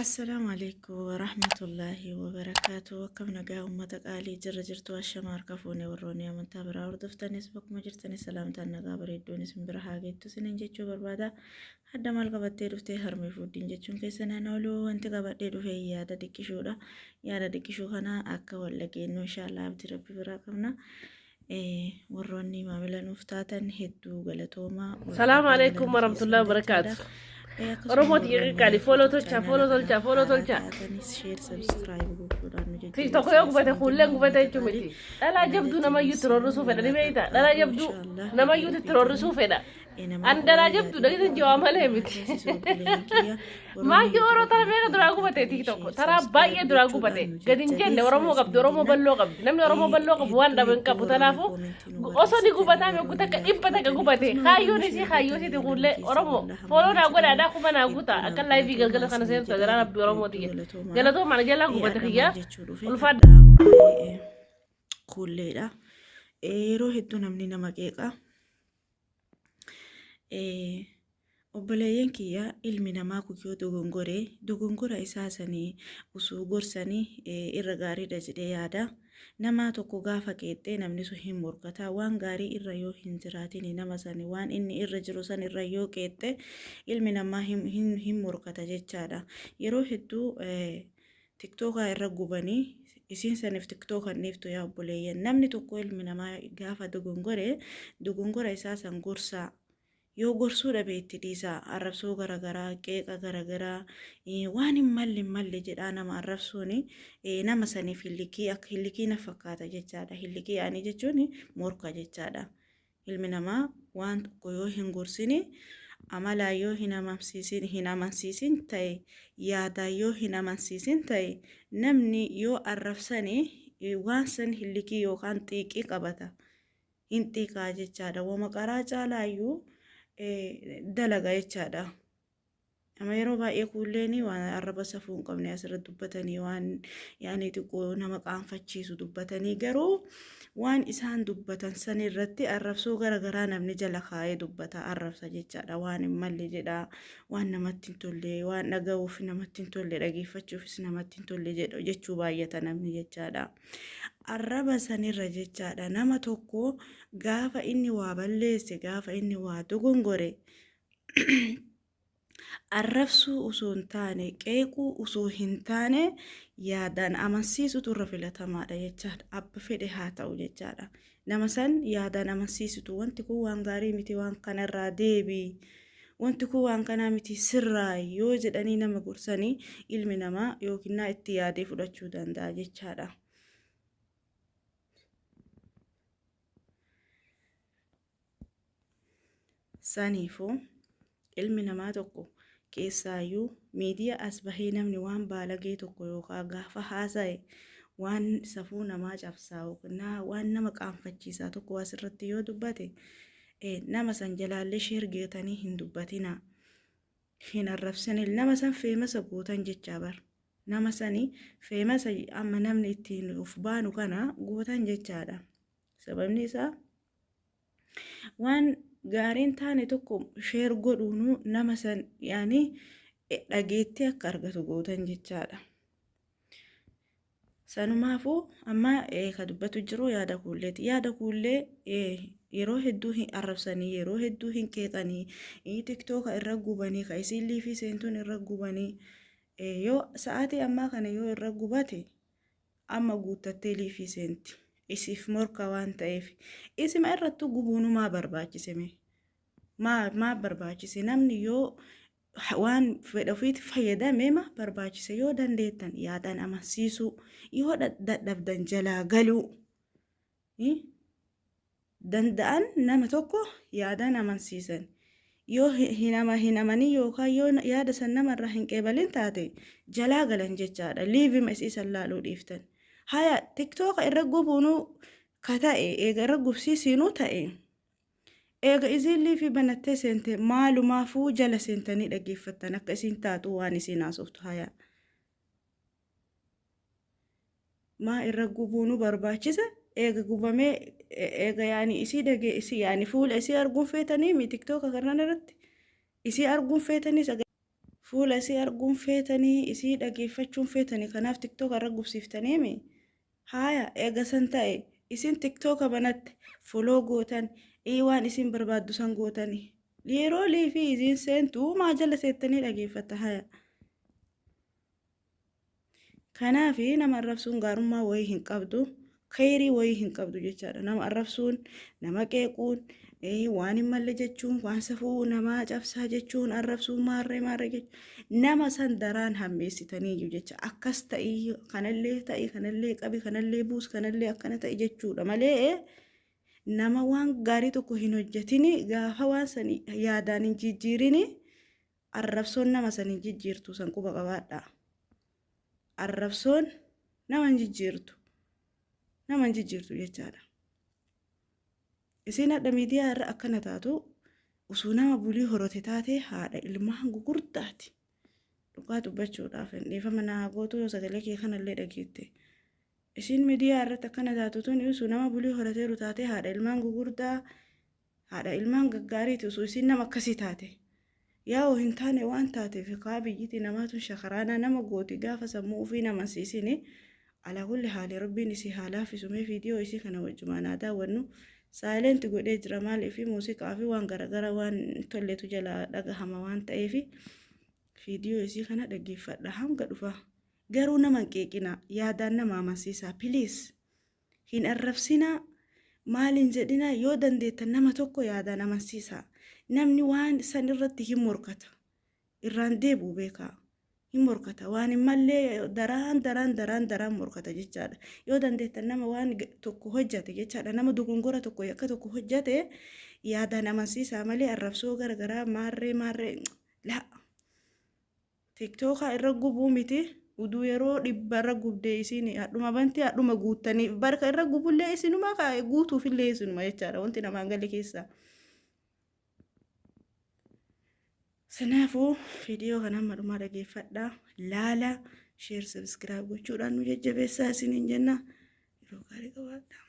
Assalaamu alaikum warahmatullaahi wabarakaatu. Akkam nagaa uummata qaalii jirra jirtu ashama harka fuune warroonni amantaa biraa hordoftanis bakkuma jirtanis salaamtaan nagaa bareedduun isin bira haa geettu isiniin jechuu barbaada. Hadda maal qabattee dhuftee harmee fuuddiin jechuun keessan hin oolu wanti qabadhee dhufe yaada xiqqishuudha. Yaada xiqqishuu kana akka wal dhageenyu inshaallah abdii rabbi biraa qabna. Warroonni maamila nuuf taatan hedduu galatoomaa. Salaamu alaikum warahmatullahi wabarakaatu. Oromoo xiyya qaali fooloo tolchaa fooloo tolchaa fooloo tolchaa. TikTok yoo gubate kuulleen gubate jechuu miti. Dhalaa jabduu namayyuu itti roorrisuu fedha ni beekta. Dhalaa jabduu namayyuu itti roorrisuu fedha. An dhalaa jabduu dhagisan jawaa malee miti. Maakii Oromoo tara meeqa duraa gubate TikTok taraa baay'ee duraa gubate gadi hin jenne Oromoo qabdi Oromoo bal'oo qabdi namni Oromoo bal'oo qabu waan dhabe hin qabu tanaafuu osoo ni gubataa meequ takka dhibba takka gubate kaayyoon isii kaayyoo isiiti kuullee Oromoo fooloo naa godhaadhaa kuma naa guuta akka laayivii galgala kana seentu garaa rabbi Oromoo tiyya galatoo mana jalaa gubate kiyyaa ulfaadha. Kuulleedha. Yeroo hedduu namni nama qeeqa. Obboleeyyan kiyya ilmi namaa kun yoo dogongore dogongora isaa sanii usuu gorsanii irra gaariidha jedhee yaada. Nama tokko gaafa qeexxee namni sun hin morkata. Waan gaarii irra yoo hin jiraatin nama sani waan inni irra jiru san irra yoo qeexxe ilmi namaa hin morkata jechaadha. Yeroo hedduu tiktookaa irra gubanii isiin saniif tiktooka hin dhiiftu yaa obboleeyyan. Namni tokko ilmi namaa gaafa dogongore dogongora isaa san gorsaa. Yoo gorsuu dhabe itti dhiisaa. Arrabsoo garagaraa, qeeqa garagaraa, waan hin malle hin malle jedhaa nama arrabsuun nama saniif hillikii akka hillikii na fakkaata jechaadha. Hillikii yaanii jechuun morka jechaadha. Ilmi namaa waan tokko yoo hin gorsini amalaan yoo hin amansiisin hin amansiisin ta'e yaadaan yoo hin amansiisin ta'e namni yoo arrabsani waan san hillikii yookaan xiiqii qabata. Hin xiiqaa jechaadha. Wama qaraa caalaayyuu dalaga jechaadha. Amma yeroo baay'ee kuulleen waan arraba safuu hin qabne asirra dubbatanii waan yaani xiqqoo nama qaanfachiisu dubbatanii garuu waan isaan dubbatan san irratti arrabsoo gara garaa namni jala kaa'ee dubbata arrabsa jechaadha waan hin malle jedha waan namatti hin tolle waan dhaga'uuf namatti hin tolle dhageeffachuufis namatti hin tolle jedhu jechuu baay'ata namni jechaadha. Arraba sanirra jechaadha nama tokko gaafa inni waa balleesse gaafa inni waa dogongore arrabsuu osoo hin taane qeequu osoo hin taane yaadaan amansiisutu irra filatamaadha jechaadha. Abba fedhe haa ta'u jechaadha. Nama san yaadaan amansiisutu wanti kun waan gaarii miti waan kanarraa deebii wanti kun waan kanaa miti sirraa yoo jedhanii nama gorsanii ilmi namaa yookiin itti yaadee fudhachuu danda'a jechaadha. Saniifuu ilmi namaa tokko keessaayyuu miidiyaa as bahee namni waan baalagee tokko yookaan gaafa haasa'e waan safuu namaa cabsaa yookaan waan nama qaanfachiisaa tokko asirratti yoo dubbate nama san jalaallee sheer geetanii hin dubbatinaa. Hin arrabsinin nama san feemasa gootan jechaa bar. Nama sani feemasa amma namni ittiin of baanu kana gootan jechaadha. Sababni isaa waan gaariin taane tokko sheer godhuunu nama san yaani dhageettii akka argatu gootan jechaadha. Sanumaafuu amma ka dubbatu jiru yaada kuulleeti. Yaada kuullee yeroo hedduu hin arrabsanii yeroo hedduu hin qeeqanii tiktooka irra gubanii ka isiin liifii seentuun irra gubanii yoo sa'aatii ammaa kana yoo irra gubate amma guuttattee liifii seenti. Isiif morka waan ta'eef. Isima irrattuu gubuunuu maa barbaachise mee? Maa maa barbaachise? Namni yoo waan fedha ofiitti fayyadame maa barbaachise? Yoo dandeettan yaadaan amansiisuu, yoo dadhabdan jalaa galuu. Danda'an nama tokko yaadaan amansiisan. Yoo hin amanin yookaan yoo yaada san namarraa hin qeebalin taate jalaa galan jechaadha. Liivima isii san laaluu dhiiftan. Haya tiktooka irra gubuunuu ka ta'e eega irra gubsiisiinuu ta'e eega isiin liifii banattee seente maalumaafuu jala seentanii dhageeffattan akka isiin taatu waan isiin haasoftu haya. Maa irra gubuunu barbaachisa eega gubamee eega yaani isii dhagee isii yaani fuula isii arguun feetanii mi tiktooka kanan irratti isii arguun feetanii saga Fuula isii arguun feetanii, isii dhageeffachuun feetanii, kanaaf TikToka irra gubsiiftaniimi. Haaya, eega san ta'e isin TikToka banatte follow gootan, waan isin barbaaddu san gootanii. Yeroo liifii isiin seentu maa jala seettanii dhageeffatta haya. Kanaaf nama arrabsuun gaarummaa wayii hin qabdu, kheyrii wayii hin qabdu jechaadha. Nama arrabsuun, nama qeequun, waan hin malle jechuun, waan safuu namaa cabsaa jechuun, arrabsuun maarree maarree jechuun nama san daraan hammeessitaniiyyu jecha. Akkas ta'ii, kanallee ta'i, kanallee qabi, kanallee buus, kanallee akkana ta'i jechuudha malee nama waan gaarii tokko hin hojjetini gaafa waan san yaadaan hin jijjiirini arrabsoon nama san hin jijjiirtu san quba qabaadha. Arrabsoon nama hin jijjiirtu. Nama hin jijjiirtu jechaadha. Isiin hadha miidiyaa irra akkana taatu osoo nama bulii horote taate haadha ilmaan gugurdaati. Dhugaa dubbachuudhaaf hin dhiifama naa gootu yoo sagalee kee kanallee dhageette. Isiin miidiyaa irratti akkana taatu tun osoo nama bulii horateeru taate haadha ilmaan gugurdaa haadha ilmaan gaggaariiti osoo isiin nama akkasii taate. Yaa'u hin taane waan taateef kaa biyyiti namaa tun shakaraanaa nama gooti gaafa sammuu ofii nama siisini. Alaa kulli haali rabbiin isii haa laaffisu. Mee viidiyoo isii kana wajjumaan haa daawwannu. Silent godhee jira maaliif muuziqaa fi waan garagara waan tolletu jala dhagahama waan ta'eef viidiyoo isii kana dhaggeeffadha hanga dhufa. Garuu nama hin qeeqinaa, yaadaan nama amansiisaa please. Hin arrabsinaa, maal hin jedhinaa, yoo dandeettan nama tokko yaadaan amansiisaa. Namni waan san irratti hin morkata. Irraan deebi'u beekaa. Hin morkata. Waan hin mallee daraan daraan daraan daraan morkata jechaadha. Yoo dandeettan nama waan tokko hojjate jechaadha. Nama dogongora tokko yakka tokko hojjate yaadaan amansiisaa malee arrabsoo garagaraa maarree maarree laa. TikToka irra gubuu miti uduu yeroo dhibba irra gubdee isiin hadhuma bantii hadhuma guuttanii barka irra gubullee isinuma guutuufillee isinuma jechaadha wanti namaan galle keessaa. Sanaafuu viidiyoo kana hamma dhumaa dhageeffadhaa, laala, share, subscribe gochuudhaan nu jajjabeessaa isiniin jenna. Yeroo gaarii qabaadhaa.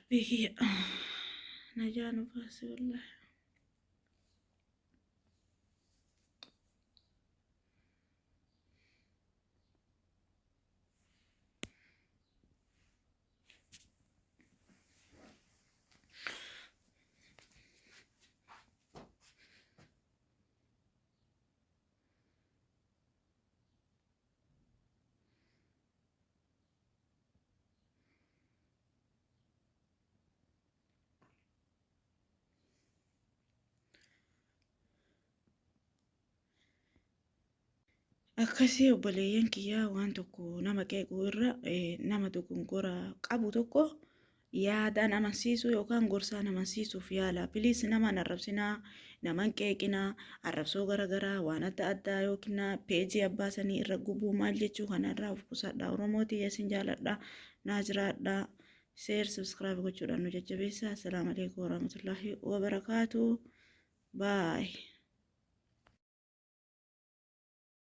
Rabbii kiyya najaa nu baasi wallaahi. Akkasii obboleeyyan kiyyaa, waan tokko nama qeequu irra nama dogongora qabu tokko yaadaan amansiisuu yookaan gorsaan amansiisuuf yaala. Please, nama hin arrabsinaa, nama hin qeeqinaa, arrabsoo garaagaraa waan adda addaa yookiin peejii abbaa sanii irra gubuu maal jechuu kanarraa of qusadha. Oromoo isin jaaladha. Naa jiraadha. Share, subscribe gochuudhaan nu jajjabeessa. Assalaamu alaikum warahmatullaahi wabarakaatu. Bye.